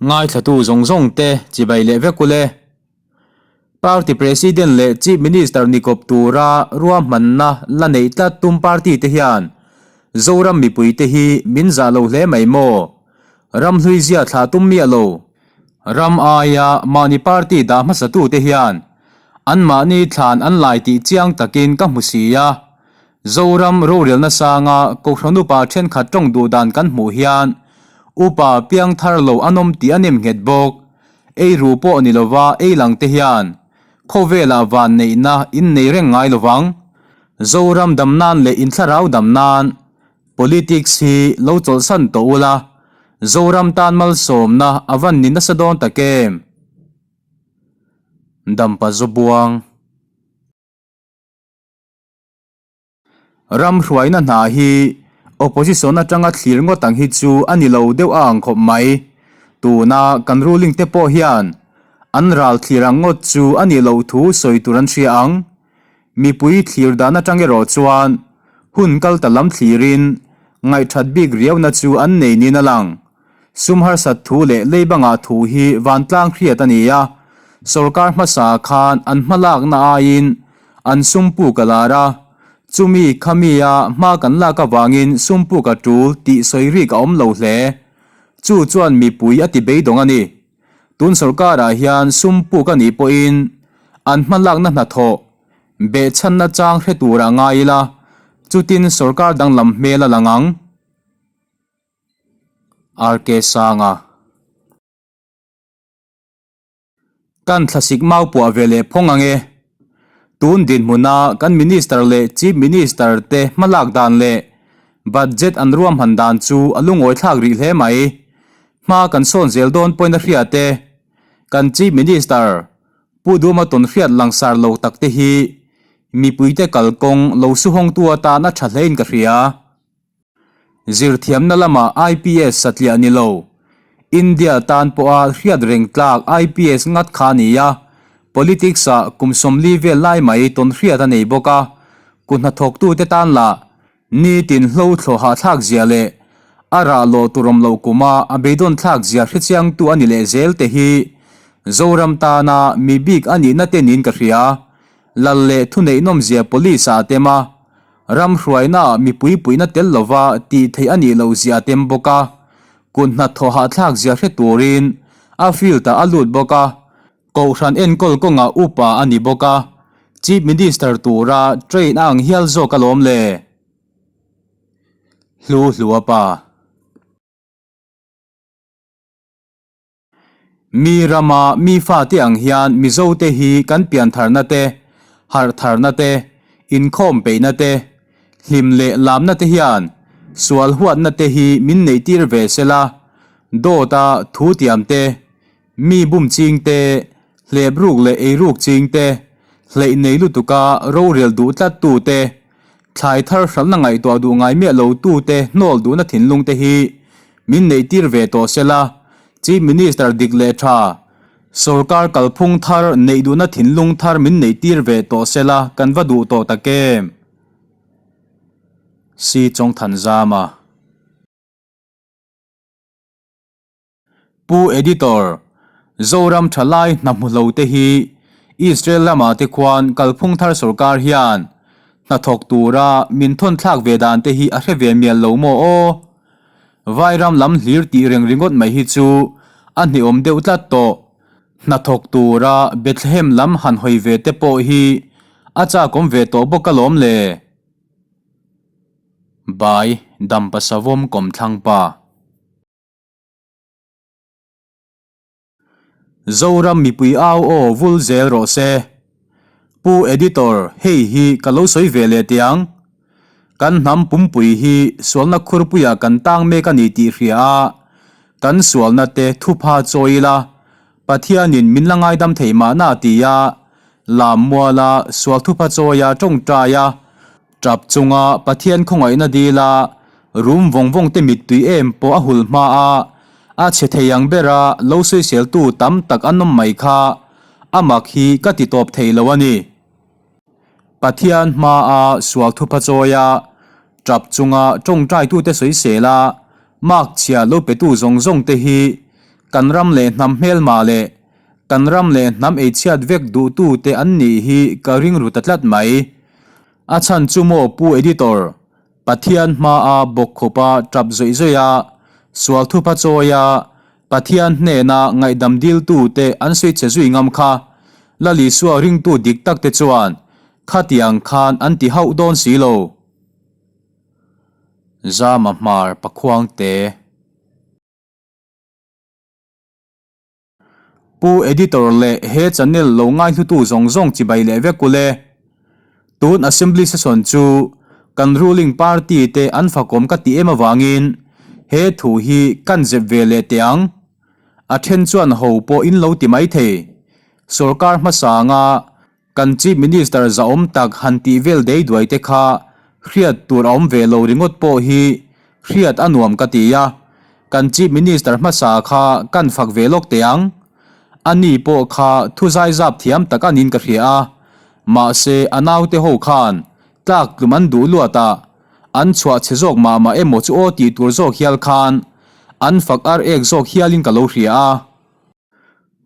Ngaithlatu zawng zawng te chibai leh vek ule. Party President leh Chief Minister ni kawp tura ruahmanna la neih tlat tum party te hian Zoram mipui te hi min zah lo hle mai maw? Ramhlui zia thlah tum miah lo. Ram aia mahni party dah hmasatu te hian anmahni thlan an lai tih chiang takin ka hmu si a. Zoram rorelna sanga Kohhran upa thenkhat tawng duh dan kan hmuh hian upa piang thar lo an awm tih a nem nghet bawk. Ei ru pawh ni lova ei lang te hian khawvelah van neihna in nei reng ngai lovang. Zoram dam nan leh inthlarau dam nan Politics hi lo chawlhsan tawh ula, Zoram tan malsawmna a van ni nasa dawn tak em? Dampa Zawbuang. Ram hruaina hna hi opposition atanga thlir ngawt ang hi chu a ni lo deuh a ang khawp mai. Tuna kan ruling te pawh hian an ral thlir ang ngawt chu a nih loh thu sawi tur an hria ang. Mipui thlir dan atang erawh chuan hun kal ta lam thlirin ngaihthat bik riauna chu an nei niin a lang. Sum harsat thu leh leibangah thu hi vantlang hriat a ni a, sorkar hmasa khan an hmalakna aiin an sum puk a lar a, chumi khamia hma kan lak avangin sum puk a tul tih sawi rik a awm lo hle. Chu chuan mipui a ti beidawng a ni. Tun sorkarah hian sum puk a nih pawhin an hmalakna hnathawh behchhanna chang hre turah ngai ila, chutin sorkar danglam hmel a lang ang. RK Sanga. Kan thlasik mau puah ve leh phawng ang e. Tun dinhmuna kan Minister leh Chief Minister te hmalak dan leh Budget an ruahman dan chu a lungawi thlak rih hle mai. Hma kan sawn zel dawn pawhin a hriat e. Kan Chief Minister Pu Duma tawn hriat langsar lo tak te hi mipuite kalkawng lo suhawngtu atan a tha hlein ka hria. Zirthiamna lama IPS satliah ni lo, India tan pawha hriat reng tlak IPS ngat kha a ni a, politics-ah kum 40 vel lai mai tawn hriat a nei bawk a, ku hnathawktute tan lah nitin hlo thlawh hahthlak zia leh a rah lawh tur awm loh kuma a beidawn thlak zia hrechiangtu a ni leh zel te hi Zoram tana mi bik a nihna te niin ka hria. Lal leh thuneih nawmzia police-ah a tem a. Ram hruaina mipui puihna tel lova tih theih a nih loh zia a tem bawk a, kut hnathawh hahthlak zia hre turin a field-ah a lut bawk a, Kohhran enkawl kawngah upa a ni bawk a, Chief Minister tura train a ang hial zawk alawm le. Hlu hlua pa. Mi rama mi fate ang hian Mizote hi kan piantharna te, harhtharna te, inkhawm peihna te, hlim leh lamna te hian sual huatna te hi min neihtir ve sela, dawta thu tiam te, mi bum ching te, hlep ruk leh ei ruk ching te, hleih nei lutuka rorel duh tlat tu te, thlai thar hralhna ngaihtuah duh ngai miah lo tu te hnawl duhna thinlung te hi min neihtir ve tawh sela, Chief Minister dik leh tha, sorkar kalphung thar neih duhna thinlung thar min neihtir ve tawh sela kan va duh tawh tak em? Si Chawngthanzama. Pu Editor, Zoram thalai hna hmu lo te hi Israel lamah te khuan kalphung thar sorkar hian hnathawk tura min thawn thlak ve dan te hi a hre ve mial lo maw aw? Vairam lam hlir tih reng ringawt mai hi chu a hneawm deuh tlat tawh. Hnathawk tura Bethlehem lam han hawi ve te pawh hi a chakawm ve tawh bawk alawm le. Bai Dampa Savawm kawmthlang pa. Zoram mipui au aw vul zel rawh se. Pu Editor, hei hi ka lo sawi ve leh teh ang. Kan hnam pumpui hi sualna khurpuiah kan tang mek a ni tih hria a, kan sualna te thupha chawi ila, Pathianin min la ngaidam thei mahna ti a, lam muala sual thupha chawia tawngtai a, Tap chunga Pathian khawngaihna dila rum vawng vawng te mittui em pawh a hul hma a, a chhe thei ang bera lo sawiseltu tam tak an awm mai kha a mak hi ka ti tawp thei lo a ni. Pathian hma a sual thupha chawia tap chunga tawngtaitute sawisela mark chhia lo petu zawng zawng te hi. kan ram leh hnam hmelma leh kan ram leh hnam eichhiat vek duhtute an nih hi ka ring ru ta tlat mai. A chhan chu maw Pu Editor, Pathian hmaa bawkkhupa tap zawih zawih a, sual thupa chawi a, Pathian hnena ngaihdam diltute an sawi che zui ngam kha, Lal Isua ringtu dik takte chuan khatiang khan an ti hauh dawn si lo. Zama hmar pakhuangte. Pu Editor leh he channel lo ngaihlutu zawng zawng chibai leh vek ule. Tun Assembly Session chu kan ruling party te an fakawm ka ti em avangin he thu hi kan zep ve leh teh ang. A then chuan ho pawh in lo ti mai thei. Sorkar hmasa anga Kan Chief Minister zahawm tak han tih vel dei duai te kha hriat tur a awm ve lo ringawt pawh hi hriat a nuam ka ti a, kan Chief Minister hmasa kha kan fak ve lawk teh ang. A ni pawh kha thu zaizap thiam tak a niin ka hria a, mahse a naute ho khan tlak tlum an duh luat a, an chhuah chhe zawk mah mah emaw chu aw tih tur zawk hial khan an fak ar ek zawk hialin ka lo hria a.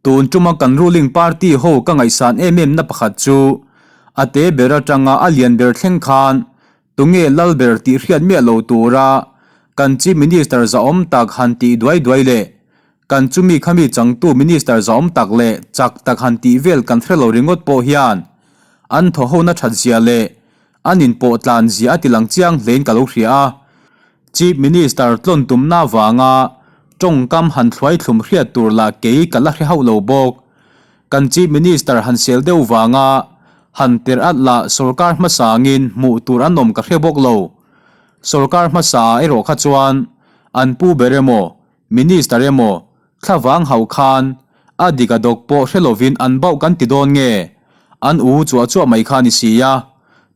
Tun tuma kan ruling party ho ka ngaihsan em em na pakhat chu a te ber atanga a lian ber thleng khan tunge lal ber tih hriat miah lo tura kan chief minister zahawm tak han tih duai duai leh kan chumi khami changtu minister zahawm tak leh chak tak han tih vel kan hre lo ringawt pawh hian an thaw hona that zia leh an inpawh tlan zia a tilang chiang hlein ka lo hria a. Chief Minister tlawn tumna avanga tawngkam han thluai thlum hriat tur lah kei ka la hre hauh lo bawk. Kan Chief Minister han sel deuh vanga han tirh at lah sorkar hmasa angin hmuh tur an awm ka hre bawk lo. Sorkar hmasa ah erawh kha chuan an pu ber emaw Minister emaw thlavang hauh khan a dik a dawk pawh hre lovin an bauh kan ti dawn nge? An u chuah chuah mai kha a ni si a,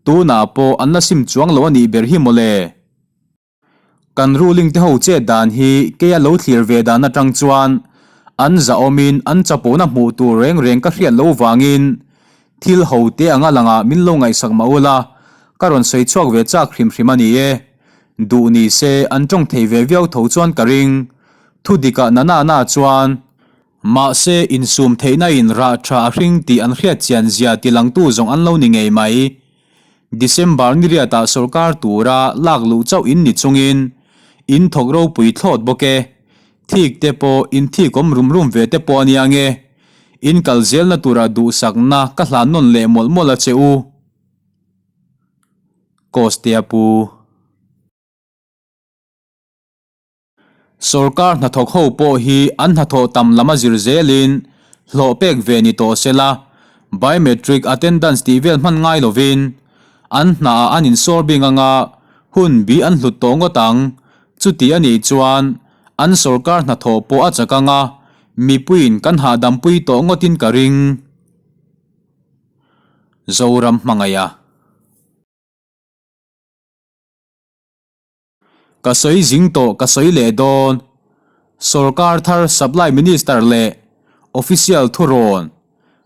tunah pawh an la sim chuang lo a nih ber hi mawle. Kan ruling te ho chet dan hi keia lo thlir ve dan atang chuan an zahawmin an chapona hmuh tur reng reng ka hriat loh vangin thil ho te anga langah min lo ngaihsak mah ula ka rawn sawi chhuak ve chak hrim hrim a ni e. Duh ni se an tawng thei ve viau tho chuan ka ring. Thu dikah na na na chuan Mahse insum theihna in rah tha a hring tih an hriat chian zia tilangtu zawng an lo ni ngei mai. December ni riatah sorkar tura lak luh chauh in ni chungin in thawk ropui thlawt bawk e. Thik te pawh in thik awm rum rum ve te pawh a nia nge. In kal zelna tura duhsakna ka hlan nawn leh mawlh mawlh a che u. Kostea Pu. Sorkar hnathawk ho pawh hi an hnathawh tam lam a zir zelin hlawh pek ve ni tawh se la, biometric attendance tih vel hman ngai lovin an hnaah an insawr bing anga hun bi an hlut tawh ngawt ang. Chuti a nih chuan an sorkar hnathawh pawh a chak anga mipuiin kan hahdampui tawh ngawtin ka ring. Zoram hmangaiha. Ka sawi zing tawh ka sawi leh dawn. Sorkar thar Supply Minister leh Official thurawn,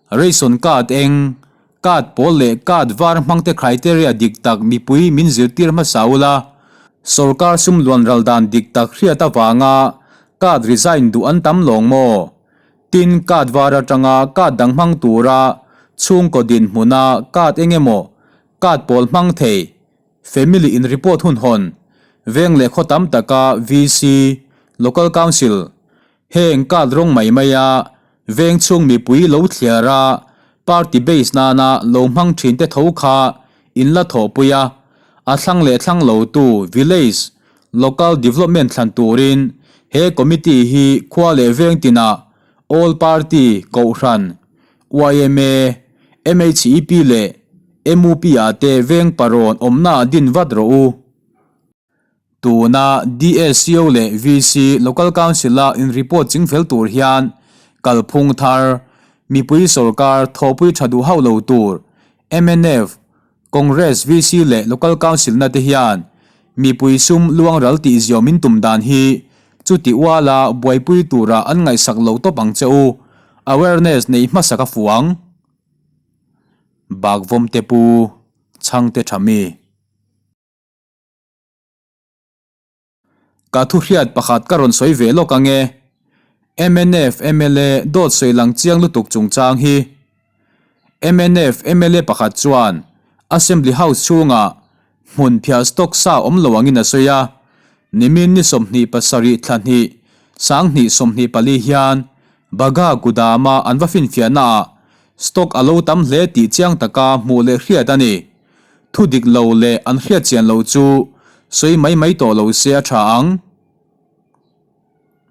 Ration Card eng, Card pawl leh Card var hmangte criteria dik tak mipui min zirtir hmasa ula, Sorkar sum luan ral dan dik tak hriat avanga Card resign duh an tam lawng maw? Tin, Card var atanga Card dang hmang tura chhungkaw dinhmuna Card eng emaw Card pawl hmang thei Family in report hun hawn, veng leh khaw tam taka VC, Local Council, heng card rawng mai maia veng chhung mipui lo thliar a, party base nana lo hmang thin te tho kha in la thawhpui a, a thlang leh thlang lo tu Village Local Development thlan turin he committee hi khua leh veng tinah All Party Kohhran, yma, MHEP leh MUP ah te veng parawn awmna ah din vat rawh u. Tuna DSCO leh VC Local Council a in report chingfel tur hian kalphung thar, mipui sorkar thawhpui tha duh hauh lo tur mnf, Congress, VC leh Local Council na te hian mipui sum luang ral tih ziawm in tum dan hi chuti uala buaipui tura an ngaihsak lo tawp ang che u. Awareness neih hmasa ka fuang. Bakvawmte pu Chhangte tha mi. Ka thu hriat pakhat ka rawn sawi ve lawk ange. Mnf mla dawt sawi lang chiang lutuk chungchang hi mnf mla pakhat chuan Assembly House chhungah hmun phiah stock sa awm lo angin a sawi a, nimin ni 27 thla hnih 2024 hian Bagha Gudama an va finfiahnaah stock a lo tam hle tih chiang taka hmuh leh hriat a ni. Thu dik lo leh an hriat chian lo chu sawi mai mai tawh lo se a tha ang.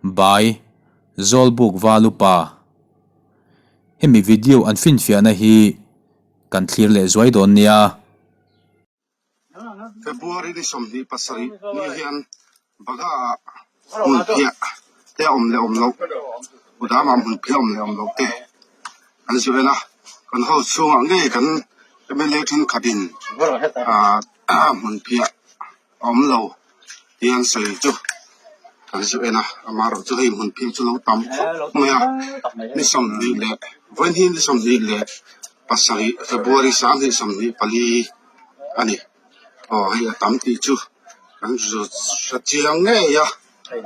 By, Zawlbuk Valupa. Hemi video an finfiahna hi kan thlir leh zuai dawn nia. February ni 27 ni hian Bagha ah hmun phiah te a awm leh awm loh, Budam ah hmun phiah awm leh awm loh te an zir en a, kan house chhungah ngei kan mla thenkhat in ah hmun phiah a awm lo tih an sawi chu kan zir en a, amaherawhchu hei hmun phiah chu lo tam khawp mai a, ni 20 leh vawiin ni 27 February 2024 a ni. Aw hei a tam tih chu kan hre chiang ngei a, hei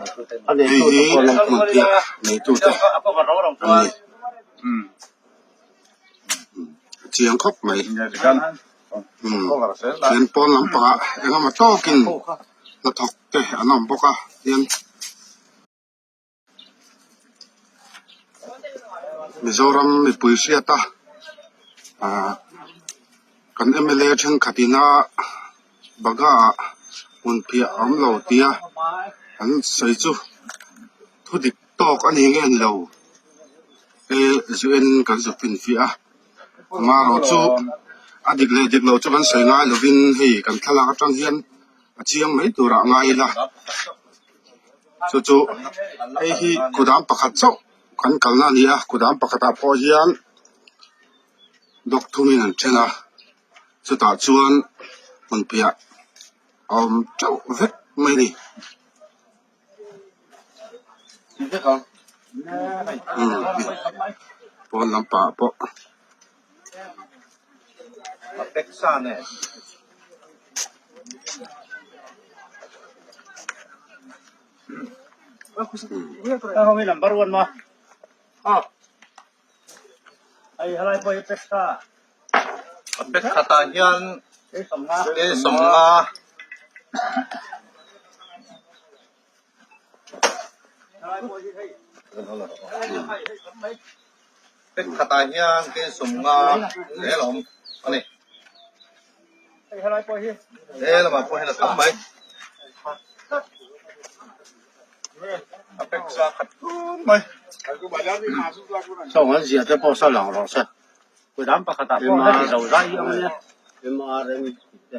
hi hmun piah neitute an ni a chiang khawp mai hian pawn lampangah engemaw tawkin hnathawk te an awm bawk a hian. Mizoram mipui hriat a ahh kan mla thenkhat ina Bagha ah hmun phiah a awm lo tia an sawi chu thu dik tawk a ni nge ni lo he zu en kan zu finfiah a amaherawh chu a dik leh dik lo chu kan sawi ngai lovin hei kan thlalak atang hian a chiang mai turah ngai ila. Chu chu hei hi kudam pakhat chauh kan kalna a ni a kudam pakhatah pawh hian block thumin an then a chutah chuan hmun piah a awm teuh vek mai a ni. Pawn lampangah pawh. Khatah hian ke 50. Pack khatah hian ke 50 zel a awm a ni. He lamah pawh hian a tam mai. A pack sa khat tun mai. Saw an ziah te pawh saw lang rawh se. MRM tih te.